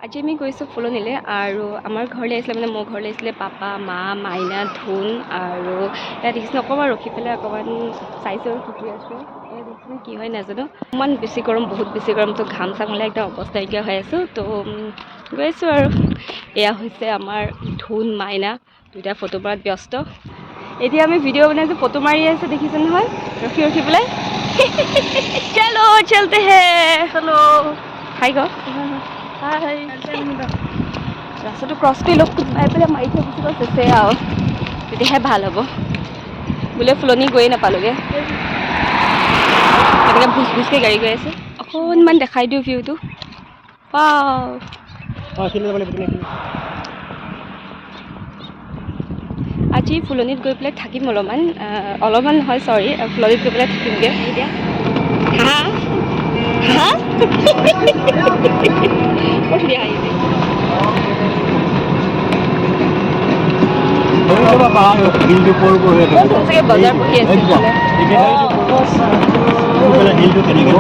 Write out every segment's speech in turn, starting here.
আজি আমি গৈছোঁ ফুলনিলৈ আৰু আমাৰ ঘৰলৈ আহিছিলে, মানে মোৰ ঘৰলৈ আহিছিলে পাপা, মা, মাইনা, ধুন। আৰু ইয়াত দেখিছোঁ, অকণমান ৰখি পেলাই অকণমান চাইছোঁ আৰু কি কি আছে। এয়া দেখিছোঁ, কি হয় নাজানো। ইমান বেছি গৰম, বহুত বেছি গৰম। তো ঘাম চাম ওলাই একদম অৱস্থা নাইকিয়া হৈ আছোঁ। তো গৈ আছোঁ আৰু এয়া হৈছে আমাৰ ধুন, মাইনা, দুইটা ফটো মৰাত ব্যস্ত। এতিয়া আমি ভিডিঅ' বনাইছোঁ, ফটো মাৰি আছে, দেখিছে নহয়, ৰখি ৰখি পেলাই। चलो चलते हैं। চলো। হাই গ। হাই। ৰাস্তাটো ক্ৰছ কৰি লওক, কোনোবাই পেলাই মাৰি থৈ গুচি গ'ল, চেচে আৰু। তেতিয়াহে ভাল হ'ব। বোলে ফুলনি গৈয়ে নাপালোগৈ। তেনেকৈ ভুচ ভুচকৈ গাড়ী গৈ আছে। অকণমান দেখাই দিওঁ ভিউটো। ৱাও! অঁ, এইখিনি যাব লাগিব তেনেকৈ। আজি ফুলনিত গৈ পেলাই থাকিম অলপমান, অলপমান নহয়, চৰি, ফুলনিত গৈ পেলাই থাকিমগৈ। এতিয়া হা হা, বৰ ধুনীয়া হাঁহিছে। শিলটো পৰ পৰ হৈ আছে। চাগে বজাৰ বহি আছে এইফালে। শিলটো কেনেকৈ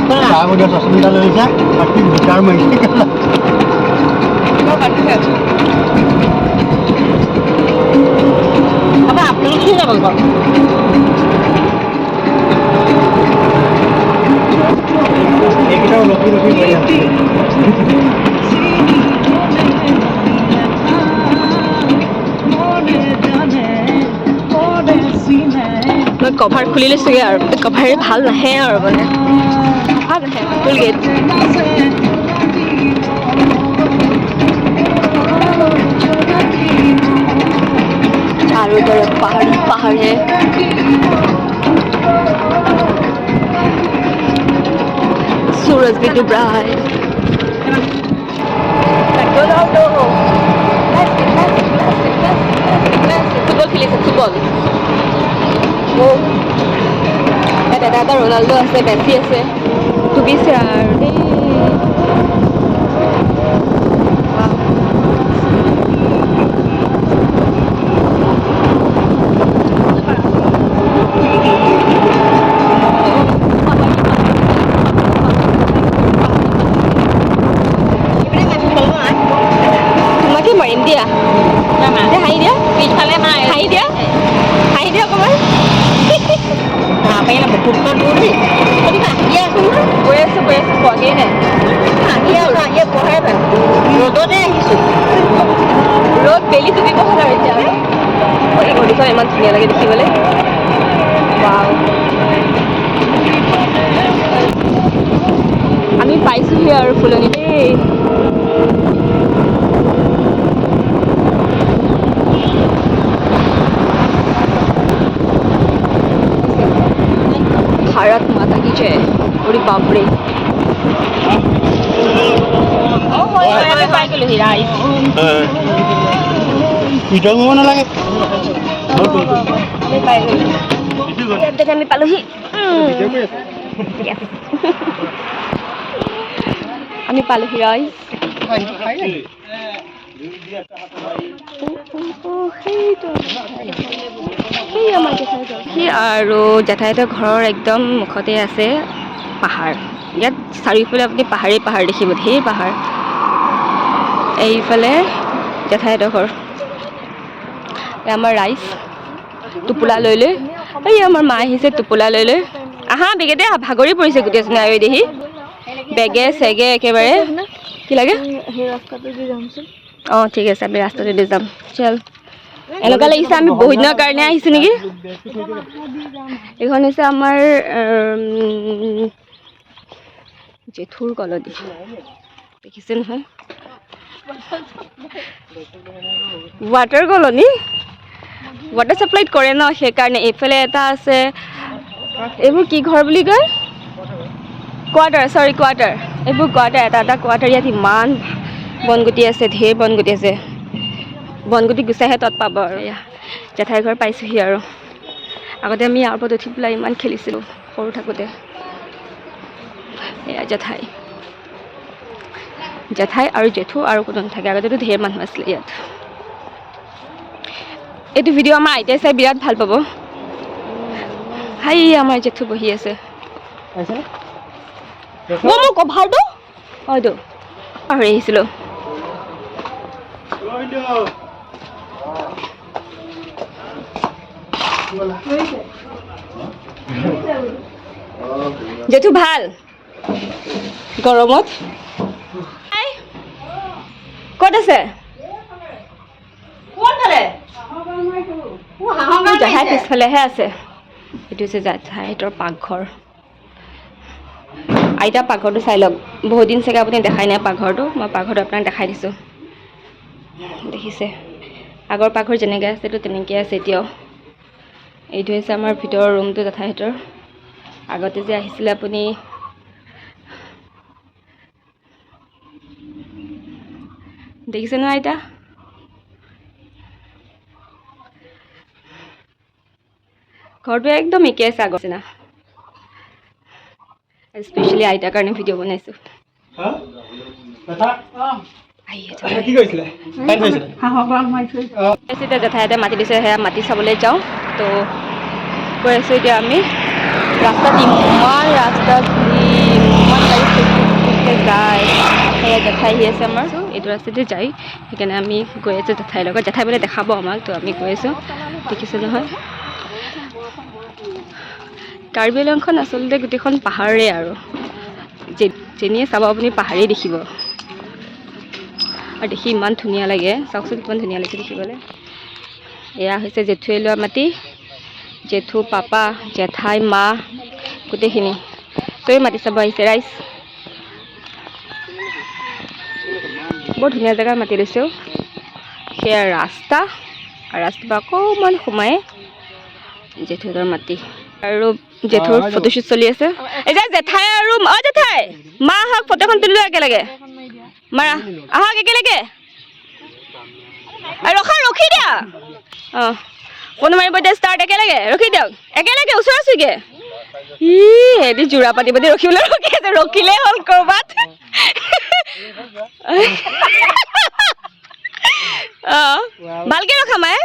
তাৰ চচমা এটা লৈ আহিছা, বাকী ভিটাৰ মাৰিছে। মই বান্ধি থৈ আছোঁ। আপোনালোকে যাব বাৰু। এইকেইটাও ৰখি ৰখি গৈ আছে। মই কভাৰ খুলি লৈছোগৈ আৰু কভাৰ ভাল নাহে আৰু, মানে ভাল নাহে। টোল গেট। चारों तरफ पहाड़ ही पहाड़ है। सूरज भी डूब रहा है। Ronaldo! Messi, Messi, Messi, Messi, Messi, Messi. Football খেলিছে, ফুটবল। ইয়াত এটা এটা ৰনাল্ডো আছে, মেচি আছে। ডুবিছে আৰু দেই। Wow. তোমাকে মাৰিম দিয়া। দিয়া, হাঁহি দিয়া। পিছফালে নাই। হাঁহি দিয়া, হাঁহি দিয়া অকণমান। গৈ আছোঁ, গৈ আছোঁ, পোৱাগৈয়ে নাই। ৰ'দতে আহিছোঁ। ৰ'দ, বেলি ডুবিব হ'ল আৰু এতিয়া। আৰু এই নদীখন ইমান ধুনীয়া লাগে দেখিবলৈ। ৱাও! আমি পাইছোঁহি আৰু ফুলনি দেই। भारत माता की जय। ওৰে বাপৰে! অঁ হয় হয়, আমি পাই গ'লোহি ৰাইজ। ভিতৰত সোমাব নালাগে। আমি পাই গ'লো। ইয়াত আমি পালোহি। Yes. আমি পালোহি ৰাইজ। সেইটো সেই আমাৰ জেঠাইহঁতৰ সি আৰু জেঠাইহঁতৰ ঘৰৰ একদম মুখতে আছে পাহাৰ। ইয়াত চাৰিওফালে আপুনি পাহাৰেই পাহাৰ দেখিব, ধেৰ পাহাৰ। এইফালে জেঠাইহঁতৰ ঘৰ। এই আমাৰ ৰাইজ টোপোলা লৈ লৈ। এই আমাৰ মা আহিছে টোপোলা লৈ লৈ। আহা বেগেতে আহা, ভাগৰি পৰিছে গোটেইজনী। আয়ৈ দেহি, বেগে চেগে একেবাৰে। কি লাগে? সেই ৰাস্তাটো দি যামচোন। অঁ, ঠিক আছে, আমি ৰাস্তাটো দি যাম। চল। এনেকুৱা লাগিছে আমি বহুত দিনৰ কাৰণে আহিছোঁ নেকি। এইখন হৈছে আমাৰ জেঠুৰ কলনি, দেখিছে নহয়? ৱাটাৰ কলনি, ৱাটাৰ ছাপ্লাইত কৰে ন, সেইকাৰণে। এইফালে এটা আছে, এইবোৰ কি ঘৰ বুলি কয়? কোৱাৰ্টাৰ, চৰি, কোৱাৰ্টাৰ। এইবোৰ কোৱাৰ্টাৰ, এটা এটা কোৱাৰ্টাৰ। ইয়াত ইমান বনগুটি আছে, ঢেৰ বনগুটি আছে। বনগুটি গুচাইহে তত পাব আৰু। এয়া জেঠাইৰ ঘৰ পাইছোঁহি। আৰু আগতে আমি ইয়াৰ ওপৰত উঠি পেলাই ইমান খেলিছিলোঁ সৰু থাকোঁতে। এয়া জেঠাই, জেঠাই আৰু জেঠু, আৰু কোনো নাথাকে। আগতেতো ঢেৰ মানুহ আছিলে ইয়াত। এইটো ভিডিঅ' আমাৰ আইতাই চাই বিৰাট ভাল পাব। হাই, আমাৰ জেঠু বহি আছে। আহিছেনে? অ' মোৰ কভাৰটো। অঁ, এইটো পাহৰি আহিছিলোঁ। জেঠু ভাল গৰমত ক'ত আছে? জেঠাই পিছফালেহে আছে। এইটো হৈছে জেঠাইহঁতৰ পাকঘৰ। আইতা পাকঘৰটো চাই লওক, বহুত দিন চাগে আপুনি দেখাই নাই পাকঘৰটো। মই পাকঘৰটো আপোনাক দেখাই দিছোঁ। দেখিছে, আগৰ পাকঘৰ যেনেকৈ আছে তো তেনেকৈ আছে এতিয়াও। এইটো হৈছে আমাৰ ভিতৰৰ ৰুমটো জেঠাইহঁতৰ। আগতে যে আহিছিলে আপুনি, দেখিছে নহয় আইতা? ঘৰটো একদম একে আছে আগৰ নিচিনা। স্পেচিয়েলি আইতাৰ কাৰণে ভিডিঅ' বনাইছোঁ। এতিয়া জেঠাইহঁতে মাতি দিছে, সেয়া মাটি চাবলৈ যাওঁ। তো গৈ আছোঁ এতিয়া আমি। ৰাস্তাত ইমান ৰাস্তাত ইমান গাড়ী যায়। সেয়া জেঠাই আহি আছে আমাৰ, এইটো ৰাস্তাতে যায়, সেইকাৰণে আমি গৈ আছোঁ জেঠাইৰ লগত। জেঠাই বোলে দেখাব আমাক, তো আমি গৈ আছোঁ। দেখিছোঁ নহয়, কাৰ্বি আংলংখন আচলতে গোটেইখন পাহাৰেই আৰু, যেনিয়ে চাব আপুনি পাহাৰেই দেখিব। আৰু দেখি ইমান ধুনীয়া লাগে, চাওকচোন কিমান ধুনীয়া লাগিছে দেখিবলৈ। এয়া হৈছে জেঠুৱে লোৱা মাটি, জেঠু, পাপা, জেঠাই, মা, গোটেইখিনি চবেই মাটি চাব আহিছে ৰাইজ। বৰ ধুনীয়া জেগা মাটি লৈছোঁ। সেয়া ৰাস্তা, আৰু ৰাস্তাৰ পৰা অকণমান সোমাই জেঠুহঁতৰ মাটি। আৰু জেঠুৰ ফটোশ্বুট চলি আছে। এতিয়া জেঠাই আৰু অ জেঠাই মা আহক, ফটোখন তুলিলো একেলগে। মাৰা আহক একেলগে। ৰখা, ৰখি দিয়া। অঁ, ফোন মাৰিব এতিয়া ষ্টাৰ্ট। একেলগে ৰখি দিয়ক, একেলগে ওচৰা ওচৰিকে। ই সিহঁতি যোৰা পাতি পাতি ৰখিবলৈ ৰখি আছে, ৰখিলেই হ'ল ক'ৰবাত। অঁ, ভালকে ৰখা মায়ে।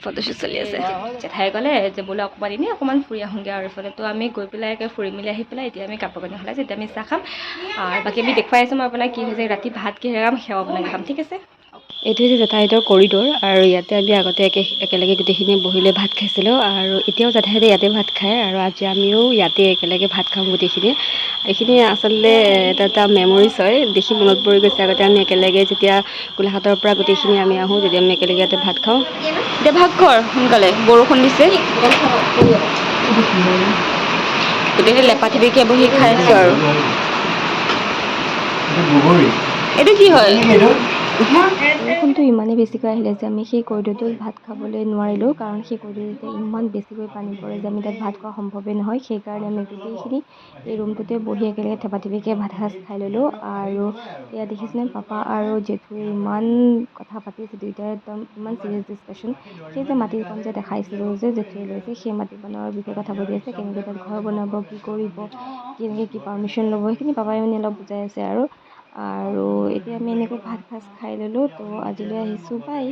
ফটোশ্বুট চলি আছে। জেঠাই ক'লে যে বোলে অকণমান এনেই অকণমান ফুৰি আহোঁগৈ আৰু এইফালে। তো আমি গৈ পেলাই একে ফুৰি মেলি আহি পেলাই এতিয়া আমি কাপোৰ কানি সলাইছোঁ, এতিয়া আমি চাহ খাম। আৰু বাকী আমি দেখুৱাই আছোঁ মই আপোনাক কি হৈছে, ৰাতি ভাত কিহেৰে খাম সেয়াও আপোনাক দেখাম, ঠিক আছে? এইটো হৈছে জেঠাইহঁতৰ কৰিডৰ, আৰু ইয়াতে আমি আগতে একেলগে গোটেইখিনি বহি লৈ ভাত খাইছিলোঁ, আৰু এতিয়াও জেঠাইহঁতে ইয়াতে ভাত খায়। আৰু আজি আমিও ইয়াতে একেলগে ভাত খাওঁ গোটেইখিনি। এইখিনি আচলতে এটা এটা মেমৰিজ হয়, দেখি মনত পৰি গৈছে। আগতে আমি একেলগে যেতিয়া গোলাঘাটৰ পৰা গোটেইখিনি আমি আহোঁ, তেতিয়া আমি একেলগে ইয়াতে ভাত খাওঁ। এতিয়া ভাত কৰ সোনকালে, বৰষুণ দিছে। গোটেইখিনি লেপা থেপিকে বহি খাই আছোঁ। আৰু এইটো কি হয়? বৰষুণটো ইমানেই বেছিকৈ আহিলে যে আমি সেই কৰিডৰটোত ভাত খাবলৈ নোৱাৰিলোঁ, কাৰণ সেই কৰিডৰটোতে ইমান বেছিকৈ পানী পৰে যে আমি তাত ভাত খোৱা সম্ভৱেই নহয়। সেইকাৰণে আমি গোটেইখিনি এই ৰুমটোতে বহি একেলগে থেপা-থেপিকৈ ভাত এসাঁজ খাই ল'লোঁ। আৰু এয়া দেখিছেনে, পাপা আৰু জেঠুৱে ইমান কথা পাতিছে, দুয়োটাই একদম ইমান চিৰিয়াছ ডিছকাশ্যন। সেই যে মাটিকণ যে দেখাইছিলোঁ যে জেঠুৱে লৈছে, সেই মাটিকণৰ বিষয়ে কথা পাতি আছে, কেনেকৈ তাত ঘৰ বনাব, কি কৰিব, কেনেকৈ কি পাৰ্মিশ্যন ল'ব, সেইখিনি পাপাই মানে অলপ বুজাই আছে। আৰু আৰু এতিয়া আমি এনেকৈ ভাত সাজ খাই ল'লোঁ। তো আজিলৈ আহিছোঁ, বাই।